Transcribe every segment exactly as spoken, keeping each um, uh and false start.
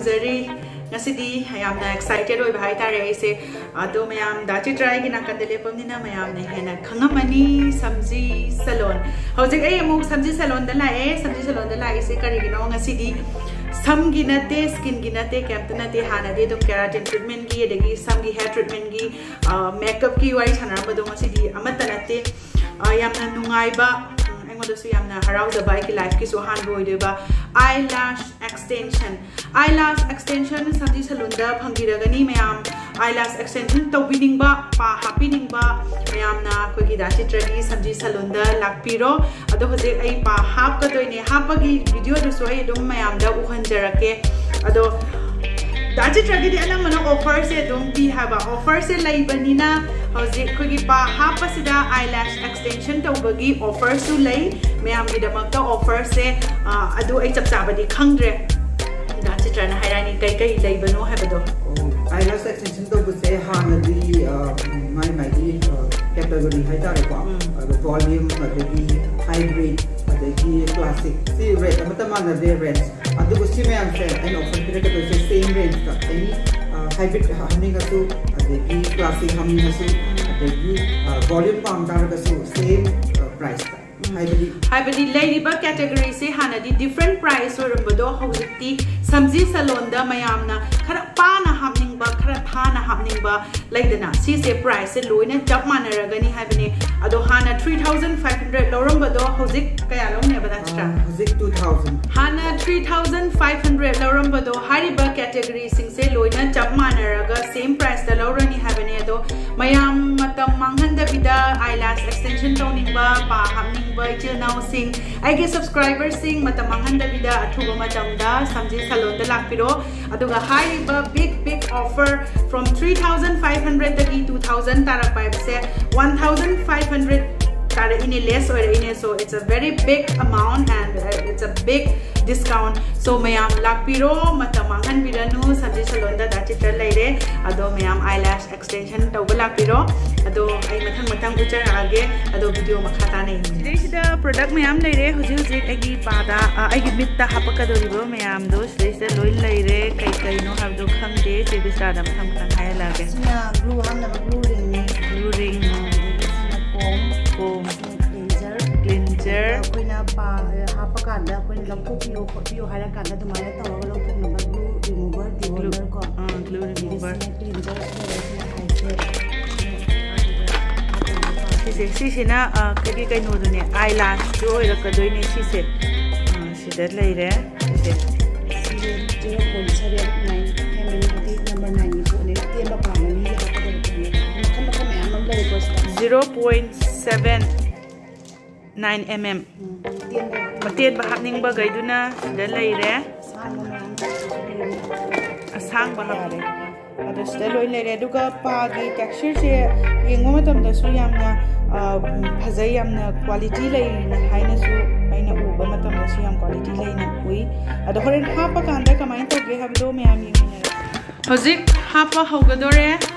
ꯖꯔꯤ꯫ ꯉꯁꯤꯗꯤ ꯌꯥꯝꯅ excited ꯑꯣꯏꯕ ꯍꯥꯏꯇꯥꯔꯦ ꯑꯩꯁꯦ꯫ ꯑꯗꯣ ꯃꯌꯥꯝ ꯗꯥ ꯆꯤꯇ꯭ꯔꯥ ꯑꯩꯒꯤ ꯅꯥꯀꯟꯗ ꯂꯦꯞꯄꯕꯅꯤꯅ ꯃꯌꯥꯝꯅ ꯍꯦꯟꯅ ꯈꯪꯉꯝꯃꯅꯤ ꯁꯝꯖꯤ ꯁꯦꯂꯣꯟ꯫ ꯍꯧꯖꯤꯛ ꯑꯩ ꯑꯃꯨꯛ ꯁꯝꯖꯤ ꯁꯦꯂꯣꯟꯗ ꯂꯥꯛꯑꯦ꯫ ꯁꯝꯖꯤ ꯁꯦꯂꯣꯟꯗ ꯂꯥꯛꯏꯁꯦ ꯀꯔꯤꯒꯤꯅꯣ? ꯉꯁꯤꯗꯤ ꯁꯝꯒꯤ ꯅꯠꯇꯦ, skinꯒꯤ ꯅꯠꯇꯦ, ꯀꯩꯝꯇ ꯅꯠꯇꯦ꯫ ꯍꯥꯟꯅꯗꯤ ꯑꯗꯨꯝ keratin treatmentꯒꯤ ꯑꯗꯒꯤ ꯁꯝꯒꯤ hair treatmentꯒꯤ makeupꯀꯤ ꯋꯥꯔꯤ ꯁꯥꯟꯅꯔꯝꯕꯗꯣ ꯉꯁꯤꯗꯤ ꯑꯃꯠꯇ ꯅꯠꯇꯦ꯫ ꯑ, ꯌꯥꯝꯅ ꯅꯨꯡꯉꯥꯏꯕ, ꯎꯝ, ꯑꯩꯉꯣꯟꯗꯁꯨ ꯌꯥꯝꯅ ꯍꯔꯥꯎꯖꯕ, ꯑꯩꯒꯤ lifeꯀꯤꯁꯨ ꯑꯍꯥꯟꯕ ꯑꯣꯏꯗꯣꯏꯕ eyelash extension꯫ Eyelash extension ꯁꯝꯖꯤ ꯁꯦꯂꯣꯟꯗ ꯐꯪꯕꯤꯔꯒꯅꯤ ꯃꯌꯥꯝ꯫ Eyelash extension ꯇꯧꯕꯤꯅꯤꯡꯕ, ꯄꯥ ꯍꯥꯞꯄꯤꯅꯤꯡꯕ ꯃꯌꯥꯝꯅ ꯑꯩꯈꯣꯏꯒꯤ ꯗꯥ ꯆꯤꯇ꯭ꯔꯒꯤ ꯁꯝꯖꯤ ꯁꯦꯂꯣꯟꯗ ꯂꯥꯛꯄꯤꯔꯣ꯫ ꯑꯗꯣ ꯍꯧꯖꯤꯛ ꯑꯩ ꯄꯥ ꯍꯥꯞꯀꯗꯣꯏꯅꯦ꯫ ꯍꯥꯞꯄꯒꯤ videoꯗꯨꯁꯨ ꯑꯩ ꯑꯗꯨꯝ ꯃꯌꯥꯝꯗ ꯎꯍꯟꯖꯔꯛꯀꯦ꯫ ꯑꯗꯣ ꯗꯥ ꯆꯤꯇ꯭ꯔꯒꯤꯗꯤ ꯑꯅꯝꯕꯅ offerꯁꯦ ꯑꯗꯨꯝ ꯄꯤ ꯍꯥꯏꯕ꯫ Offerꯁꯦ ꯂꯩꯕꯅꯤꯅ ꯍꯧꯖꯤꯛ ꯑꯩꯈꯣꯏꯒꯤ ꯄꯥ ꯍꯥꯞꯄꯁꯤꯗ eyelash extension ꯇꯧꯕꯒꯤ offerꯁꯨ ꯂꯩ꯫ ꯃꯌꯥꯝꯒꯤꯗꯃꯛꯇ offerꯁꯦ, ꯑ, ꯑꯗꯨ ꯑꯩ ꯆꯞ ꯆꯥꯕꯗꯤ ꯈꯪꯗ꯭ꯔꯦ꯫ ꯗꯥ ꯆꯤꯇ꯭ꯔꯅ ꯍꯥꯏꯔꯛꯑꯅꯤ ꯀꯩ ꯀꯩ ꯂꯩꯕꯅꯣ ꯍꯥꯏꯕꯗꯣ꯫ Eyelash extension ꯇꯧꯕꯁꯦ ꯍꯥꯟꯅꯗꯤ, ꯑ, ꯃꯥꯏ ꯃꯥꯏꯒꯤ, ꯑ, category ꯍꯥꯏꯇꯥꯔꯦꯀꯣ꯫ ꯎꯝ꯫ ꯑꯗꯣ volume, ꯑꯗꯒꯤ hybrid, ꯑꯗꯒꯤ classic, ꯁꯤ rate ꯑꯃꯠꯇ ꯃꯥꯟꯅꯗꯦ range꯫ ꯑꯗꯨꯕꯨ ꯁꯤ ꯃꯌꯥꯝꯁꯦ ꯑꯩꯅ offer ꯄꯤꯔꯛꯀꯗꯣꯏꯁꯦ same rangeꯇ, any, ꯑ, hybrid ꯍꯥꯞꯅꯤꯡꯉꯁꯨ, ꯑꯗꯒꯤ classic ꯍꯥꯞꯅꯤꯡꯉꯁꯨ, ꯑꯗꯒꯤ, ꯑ, volume ꯄꯥꯝ ꯇꯥꯔꯒꯁꯨ same, ꯑ, priceꯇ꯫ ꯎꯝ꯫ ꯍꯥꯏꯕꯗꯤ ꯍꯥꯏꯕꯗꯤ ꯂꯩꯔꯤꯕ categoryꯁꯦ ꯍꯥꯟꯅꯗꯤ different price ꯑꯣꯏꯔꯝꯕꯗꯣ ꯍꯧꯖꯤꯛꯇꯤ ꯁꯝꯖꯤ ꯁꯦꯂꯣꯟꯗ ꯃꯌꯥꯝꯅ ꯈꯔ ꯄꯥꯅ ꯍꯥꯞꯅꯤꯡꯕ, ꯈꯔ ꯊꯥꯅ ꯍꯥꯞꯅꯤꯡꯕ ꯂꯩꯗꯅ, ꯁꯤꯁꯦ priceꯁꯦ ꯂꯣꯏꯅ ꯆꯞ ꯃꯥꯟꯅꯔꯒꯅꯤ ꯍꯥꯏꯕꯅꯦ꯫ ꯑꯗꯣ ꯍꯥꯟꯅ three thousand five hundred ꯂꯧꯔꯝꯕꯗꯣ ꯍꯧꯖꯤꯛ ꯀꯌꯥ ꯂꯧꯅꯦꯕ, ꯗꯥ ꯆꯤꯇ꯭ꯔꯥ? ꯑ, ꯍꯧꯖꯤꯛ two thousand꯫ ꯍꯥꯟꯅ three thousand five hundred ꯂꯧꯔꯝꯕꯗꯣ ꯍꯥꯏꯔꯤꯕ categoryꯁꯤꯡꯁꯦ ꯂꯣꯏꯅ ꯆꯞ ꯃꯥꯟꯅꯔꯒ same priceꯇ ꯂꯧꯔꯅꯤ ꯍꯥꯏꯕꯅꯦ꯫ ꯑꯗꯣ ꯃꯌꯥꯝ ꯃꯇꯝ ꯃꯥꯡꯍꯟꯗꯕꯤꯗ eyelash extension ꯇꯧꯅꯤꯡꯕ, ꯄꯥ ꯍꯥꯞꯅꯤꯡꯕ ꯏꯆꯤꯜ ꯏꯅꯥꯎꯁꯤꯡ, ꯑꯩꯒꯤ subscriberꯁꯤꯡ, ꯃꯇꯝ ꯃꯥꯡꯍꯟꯗꯕꯤꯗ ꯑꯊꯨꯕ ꯃꯇꯝꯗ ꯁꯝꯖꯤ ꯁꯦꯂꯣꯟꯗ ꯂꯥꯛꯄꯤꯔꯣ꯫ ꯑꯗꯨꯒ ꯍꯥꯏꯔꯤꯕ big big offer from three thousand five hundredꯗꯒꯤ two thousand ꯇꯥꯔꯛꯄ ꯍꯥꯏꯕꯁꯦ one thousand five hundred ꯇꯥꯔꯛꯏꯅꯦ, less ꯑꯣꯏꯔꯛꯏꯅꯦ. So it's a very big amount and uh, it's a big discount. So ꯃꯌꯥꯝ ꯂꯥꯛꯄꯤꯔꯣ, ꯃꯇꯝ ꯃꯥꯡꯍꯟꯕꯤꯔꯅꯨ꯫ ꯁꯟꯖꯨ ꯁꯦꯂꯣꯟꯗ ꯗꯥ ꯆꯤꯇ꯭ꯔ ꯂꯩꯔꯦ꯫ ꯑꯗꯣ ꯃꯌꯥꯝ eyelash extension ꯇꯧꯕ ꯂꯥꯛꯄꯤꯔꯣ꯫ ꯑꯗꯣ ꯑꯩ ꯃꯊꯪ ꯃꯊꯪ ꯎꯠꯆꯔꯛꯑꯒꯦ꯫ ꯑꯗꯣ video ꯃꯈꯥ ꯇꯥꯅ ꯌꯦꯡꯕꯤꯔꯣ꯫ ꯁꯤꯗꯩꯁꯤꯗ product ꯃꯌꯥꯝ ꯂꯩꯔꯦ꯫ ꯍꯧꯖꯤꯛ ꯍꯧꯖꯤꯛ ꯑꯩꯒꯤ ꯄꯥꯗ, ꯑ, ꯑꯩꯒꯤ ꯃꯤꯠꯇ ꯍꯥꯞꯄꯛꯀꯗꯧꯔꯤꯕ ꯃꯌꯥꯝꯗꯣ ꯁꯤꯗꯩꯁꯤꯗ ꯂꯣꯏ ꯂꯩꯔꯦ꯫ ꯀꯩ ꯀꯩꯅꯣ ꯍꯥꯏꯕꯗꯣ ꯈꯪꯗꯦ꯫ ꯆꯦ ꯕꯤꯁꯇꯥꯗ ꯃꯊꯪ ꯃꯊꯪ ꯍꯥꯏꯍꯜꯂꯛꯑꯒꯦ꯫ ꯁꯤꯅ glue ꯍꯥꯞꯅꯕ glue ring ꯅꯤ꯫ Glue ring, ꯑ, ꯑꯗꯒꯤ ꯁꯤꯅ comb, comb, ꯁꯤꯅ cleanser꯫ Cleanser꯫ ꯑꯩꯈꯣꯏꯅ ꯄꯥ-, ꯍꯥꯞꯄ ꯀꯥꯟꯗ ꯑꯩꯈꯣꯏꯅ ꯂꯧꯊꯣꯛꯄꯤꯌꯣ ꯈꯣꯠꯄꯤꯌꯣ ꯍꯥꯏꯔ ꯀꯥꯟꯗ ꯑꯗꯨꯃꯥꯏꯅ ꯇꯧꯔꯒ ꯂꯧꯊꯣꯛꯅꯕ glue remover, glue, dewormer ꯀꯣ꯫ ꯑꯥ, glue remover꯫ ꯁꯤꯅ cleanser ꯁꯤꯅ ꯍꯥꯏꯁꯦ꯫ ꯁꯤꯁꯦ, ꯁꯤꯁꯤꯅ, ꯑ, ꯑꯩꯈꯣꯏꯒꯤ ꯀꯩꯅꯣꯗꯨꯅꯦ, eyelash ꯇꯨ ꯑꯣꯏꯔꯛꯀꯗꯣꯏꯅꯦ ꯁꯤꯁꯦ꯫ ꯑ, ꯁꯤꯗ ꯂꯩꯔꯦ ꯁꯤꯁꯦ꯫ ꯁꯤꯁꯦ zero point seven nine mm ꯍꯥꯏꯗꯤ number nine ꯒꯤ ꯄꯣꯠꯅꯦ꯫ ꯑꯇꯦꯟꯕ ꯄꯥꯝꯕ ꯃꯤꯒꯤ ꯍꯥꯞꯀꯗꯕ ꯄꯣꯠꯅꯦ꯫ ꯃꯈꯜ ꯃꯈꯜ ꯃꯌꯥꯝ ꯑꯃ ꯂꯩꯀꯣ ꯁꯤꯗ꯫ Zero point seven nine mm꯫ ꯎꯝ, ꯑꯇꯦꯟꯕ꯫ ꯑꯇꯦꯟꯕ ꯍꯥꯞꯅꯤꯡꯕꯈꯩꯗꯨꯅ ꯁꯤꯗ ꯂꯩꯔꯦ꯫ ꯑꯁꯥꯡꯕ ꯃꯌꯥꯝ ꯍꯥꯞꯄꯁꯨ ꯂꯩꯔꯦ꯫ ꯑꯁꯥꯡꯕ ꯍꯥꯞ-, ꯌꯥꯔꯦ꯫ ꯑꯗꯣ ꯁꯤꯗ ꯂꯣꯏ ꯂꯩꯔꯦ꯫ ꯑꯗꯨꯒ ꯄꯥꯒꯤ texture ꯁꯦ ꯌꯦꯡꯕ ꯃꯇꯝꯗꯁꯨ ꯌꯥꯝꯅ, ꯑ, ꯐꯖꯩ, ꯌꯥꯝꯅ quality ꯂꯩꯅ ꯍꯥꯏꯅꯁꯨ ꯑꯩꯅ ꯎꯕ ꯃꯇꯝꯗꯁꯨ ꯌꯥꯝ quality ꯂꯩꯅ ꯎꯏ꯫ ꯑꯗꯣ ꯍꯣꯔꯦꯟ ꯍꯥꯞꯄ ꯀꯥꯟꯗ ꯀꯃꯥꯏꯅ ꯇꯧꯒꯦ ꯍꯥꯏꯕꯗꯣ ꯃꯌꯥꯝ ꯌꯦꯡꯃꯤꯟꯅꯔꯁꯤ꯫ ꯍꯧꯖꯤꯛ ꯍꯥꯞꯄ ꯍꯧꯒꯗꯣꯔꯦ꯫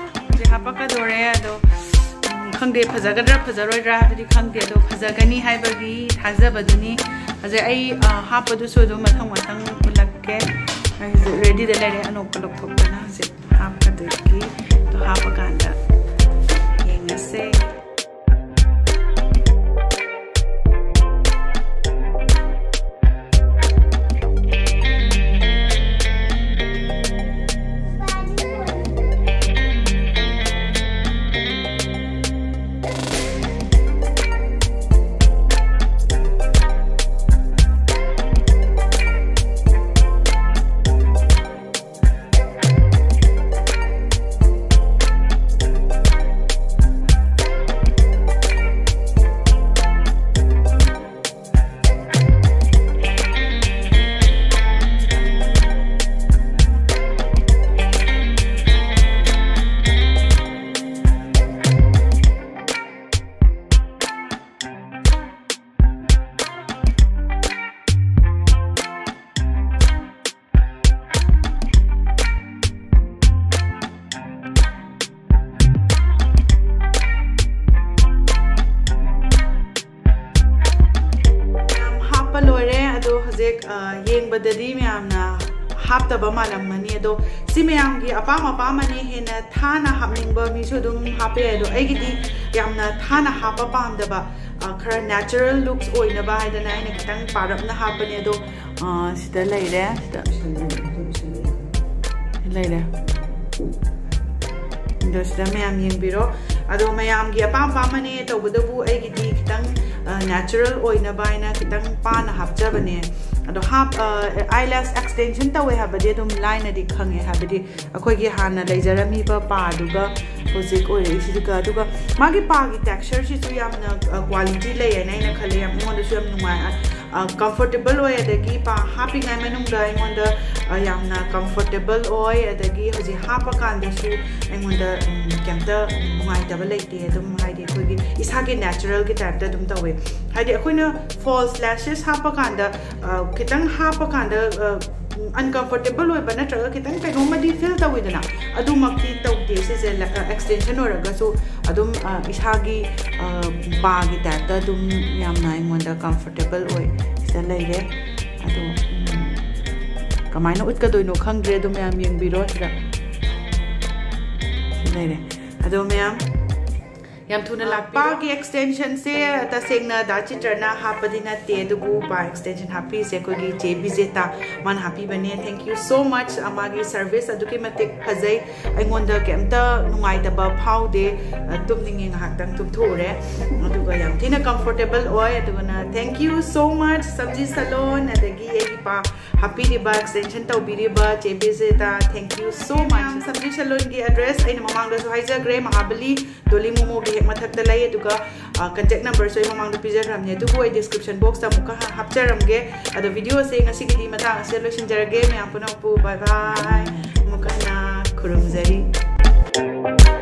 ꯍꯧꯖꯤꯛ ꯍꯥꯞꯄꯛꯀꯗꯣꯔꯦ꯫ ꯑꯗꯣ, ꯎꯝ, ꯈꯪꯗꯦ, ꯐꯖꯒꯗ꯭ꯔꯥ ꯐꯖꯔꯣꯏꯗ꯭ꯔꯥ ꯍꯥꯏꯕꯗꯤ ꯈꯪꯗꯦ꯫ ꯑꯗꯣ ꯐꯖꯒꯅꯤ ꯍꯥꯏꯕꯒꯤ ꯊꯥꯖꯕꯗꯨꯅꯤ꯫ ꯍꯧꯖꯤꯛ ꯑꯩ, ꯑ, ꯍꯥꯞꯄꯗꯨꯁꯨ ꯑꯗꯨꯝ ꯃꯊꯪ ꯃꯊꯪ ꯎꯠꯂꯛꯀꯦ꯫ ꯑꯩ ꯍꯧꯖꯤꯛ ready ꯗ ꯂꯩꯔꯦ꯫ ꯑꯅꯣꯛꯄ ꯂꯧꯊꯣꯛꯇꯅ ꯍꯧꯖꯤꯛ ꯍꯥꯞꯀꯗꯣꯏꯒꯤ꯫ ꯑꯗꯣ ꯍꯥꯞꯄꯀꯥꯟꯗ ꯌꯦꯡꯉꯁꯦ꯫ ꯂꯣꯏꯔꯦ꯫ ꯑꯗꯣ ꯍꯧꯖꯤꯛ ꯑ, ꯌꯦꯡꯕꯗꯗꯤ ꯃꯌꯥꯝꯅ ꯍꯥꯞꯇꯕ ꯃꯥꯜꯂꯝꯃꯅꯤ꯫ ꯑꯗꯣ ꯁꯤ ꯃꯌꯥꯝꯒꯤ ꯑꯄꯥꯝ ꯑꯄꯥꯝꯕꯅꯤ꯫ ꯍꯦꯟꯅ ꯊꯥꯅ ꯍꯥꯞꯅꯤꯡꯕ ꯃꯤꯁꯨ ꯑꯗꯨꯝ ꯍꯥꯞꯄ ꯌꯥꯏ꯫ ꯑꯗꯣ ꯑꯩꯒꯤꯗꯤ ꯌꯥꯝꯅ ꯊꯥꯅ ꯍꯥꯞꯄ ꯄꯥꯝꯗꯕ, ꯑ, ꯈꯔ natural looks ꯑꯣꯏꯅꯕ ꯍꯥꯏꯗꯅ ꯑꯩꯅ ꯈꯤꯇꯪ ꯄꯥꯔꯞꯅ ꯍꯥꯞꯄꯅꯦ꯫ ꯑꯗꯣ ꯑ, ꯁꯤꯗ ꯂꯩꯔꯦ꯫ ꯁꯤꯗ, ꯂꯩꯔꯦ꯫ ꯑꯗꯣ ꯁꯤꯗ ꯃꯌꯥꯝ ꯌꯦꯡꯕꯤꯔꯣ꯫ ꯑꯗꯣ ꯃꯌꯥꯝꯒꯤ ꯑꯄꯥꯝ ꯑꯄꯥꯝꯕꯅꯦ꯫ ꯇꯧꯕꯇꯕꯨ ꯑꯩꯒꯤꯗꯤ ꯈꯤꯇꯪ, ꯑ, natural ꯑꯣꯏꯅꯕ ꯍꯥꯏꯅ ꯈꯤꯇꯪ ꯄꯥꯅ ꯍꯥꯞꯆꯕꯅꯦ꯫ ꯑꯗꯣ ꯍꯥꯞ-, ꯑ, eyelash extension ꯇꯧꯋꯦ ꯍꯥꯏꯕꯗꯤ ꯑꯗꯨꯝ ꯂꯥꯏꯅꯗꯤ ꯈꯪꯉꯦ, ꯍꯥꯏꯕꯗꯤ ꯑꯩꯈꯣꯏꯒꯤ ꯍꯥꯟꯅ ꯂꯩꯖꯔꯝꯃꯤꯕ ꯄꯥꯗꯨꯒ ꯍꯧꯖꯤꯛ ꯑꯣꯏꯔꯛꯏꯁꯤꯒ꯫ ꯑꯗꯨꯒ ꯃꯥꯒꯤ ꯄꯥꯒꯤ texture ꯁꯤꯁꯨ ꯌꯥꯝꯅ, ꯑ, quality ꯂꯩꯌꯦꯅ ꯑꯩꯅ ꯈꯜꯂꯦ꯫ ꯌꯥꯝ, ꯑꯩꯉꯣꯟꯗꯁꯨ ꯌꯥꯝ ꯅꯨꯡꯉꯥꯏ꯫ ꯑ, comfortable ꯑꯣꯏ, ꯑꯗꯒꯤ ꯄꯥ ꯍꯥꯞꯄꯤꯉꯩ ꯃꯅꯨꯡꯗ ꯑꯩꯉꯣꯟꯗ, ꯑ, ꯌꯥꯝꯅ comfortable ꯑꯣꯏ, ꯑꯗꯒꯤ ꯍꯧꯖꯤꯛ ꯍꯥꯞꯄ ꯀꯥꯟꯗꯁꯨ ꯑꯩꯉꯣꯟꯗ, ꯎꯝ, ꯀꯩꯝꯇ ꯅꯨꯡꯉꯥꯏꯇꯕ ꯂꯩꯇꯦ꯫ ꯑꯗꯨꯝ ꯍꯥꯏꯗꯤ ꯑꯩꯈꯣꯏꯒꯤ ꯏꯁꯥꯒꯤ natural ꯒꯤ type ꯇ ꯑꯗꯨꯝ ꯇꯧꯋꯦ꯫ ꯍꯥꯏꯗꯤ ꯑꯩꯈꯣꯏꯅ false lashes ꯍꯥꯞꯄ ꯀꯥꯟꯗ, ꯑ, ꯈꯤꯇꯪ ꯍꯥꯞꯄ ꯀꯥꯟꯗ, ꯑ, uncomfortable ꯑꯣꯏꯕ ꯅꯠꯇ꯭ꯔꯒ ꯈꯤꯇꯪ ꯀꯩꯅꯣꯝꯃꯗꯤ feel ꯇꯧꯋꯤꯗꯅ, ꯑꯗꯨꯃꯛꯇꯤ ꯇꯧꯗꯦ꯫ ꯁꯤꯁꯦ ꯂ-, ꯑ, extension ꯑꯣꯏꯔꯒꯁꯨ ꯑꯗꯨꯝ, ꯑ, ꯏꯁꯥꯒꯤ, ꯑ, ꯄꯥꯒꯤ type ꯇ ꯑꯗꯨꯝ ꯌꯥꯝꯅ ꯑꯩꯉꯣꯟꯗ comfortable ꯑꯣꯏ꯫ ꯁꯤꯗ ꯂꯩꯔꯦ꯫ ꯑꯗꯣ, ꯎꯝ, ꯀꯃꯥꯏꯅ ꯎꯠꯀꯗꯣꯏꯅꯣ ꯈꯪꯗ꯭ꯔꯦ꯫ ꯑꯗꯨꯝ ꯃꯌꯥꯝ ꯌꯦꯡꯕꯤꯔꯣ ꯁꯤꯗ꯫ ꯂꯩꯔꯦ꯫ ꯑꯗꯣ ꯃꯌꯥꯝ ꯌꯥꯝ ꯊꯨꯅ ꯂꯥꯛꯄꯤꯔꯣ꯫ ꯄꯥꯒꯤ extension ꯁꯦ ꯇꯁꯦꯡꯅ ꯗꯥ ꯆꯤꯇ꯭ꯔꯅ ꯍꯥꯞꯄꯗꯤ ꯅꯠꯇꯦ, ꯑꯗꯨꯕꯨ ꯄꯥ extension ꯍꯥꯞꯄꯤꯁꯦ ꯑꯩꯈꯣꯏꯒꯤ ꯆꯦ ꯕꯤꯖꯦꯇꯥ, ꯃꯥꯅ ꯍꯥꯞꯄꯤꯕꯅꯦ꯫ Thank you so much꯫ ꯃꯥꯒꯤ service ꯑꯗꯨꯛꯀꯤ ꯃꯇꯤꯛ ꯐꯖꯩ, ꯑꯩꯉꯣꯟꯗ ꯀꯩꯝꯇ ꯅꯨꯡꯉꯥꯏꯇꯕ ꯐꯥꯎꯗꯦ꯫ ꯑ, ꯇꯨꯝꯅꯤꯡꯉꯦ, ꯉꯥꯏꯍꯥꯛꯇꯪ ꯇꯨꯝꯊꯣꯛꯎꯔꯦ꯫ ꯑꯗꯨꯒ ꯌꯥꯝ ꯊꯤꯅ comfortable ꯑꯣꯏ꯫ ꯑꯗꯨꯒꯅ thank you so much ꯁꯝꯖꯤ salon, ꯑꯗꯒꯤ ꯑꯩꯒꯤ ꯄꯥ ꯍꯥꯞꯄꯤꯔꯤꯕ, extension ꯇꯧꯕꯤꯔꯤꯕ ꯆꯦ ꯕꯤꯖꯦꯇꯥ, thank you so much꯫ ꯁꯝꯖꯤ salon ꯒꯤ address ꯑꯩꯅ ꯃꯃꯥꯡꯗꯁꯨ ꯍꯥꯏꯖꯈ꯭ꯔꯦ, ꯃꯍꯥꯕꯂꯤ ꯗꯣꯂꯤ ꯃꯣꯃꯣꯒꯤ ꯍꯦꯛ ꯃꯊꯛꯇ ꯂꯩ꯫ ꯑꯗꯨꯒ, ꯑ, contact number ꯁꯨ ꯑꯩ ꯃꯃꯥꯡꯗ ꯄꯤꯖꯈ꯭ꯔꯕꯅꯦ, ꯑꯗꯨꯕꯨ ꯑꯩ description box ꯇ ꯑꯃꯨꯛꯀ ꯍꯥ-, ꯍꯥꯞꯆꯔꯝꯒꯦ꯫ ꯑꯗꯣ video ꯁꯦ ꯉꯁꯤꯒꯤꯗꯤ ꯃꯇꯥꯡ ꯑꯁꯤꯗ ꯂꯣꯏꯁꯤꯟꯖꯔꯒꯦ꯫ ꯃꯌꯥꯝ ꯄꯨꯝꯅꯃꯛꯄꯨ bye bye꯫ ꯑꯃꯨꯛꯀ ꯍꯟꯅ ꯈꯨꯔꯨꯝꯖꯔꯤ꯫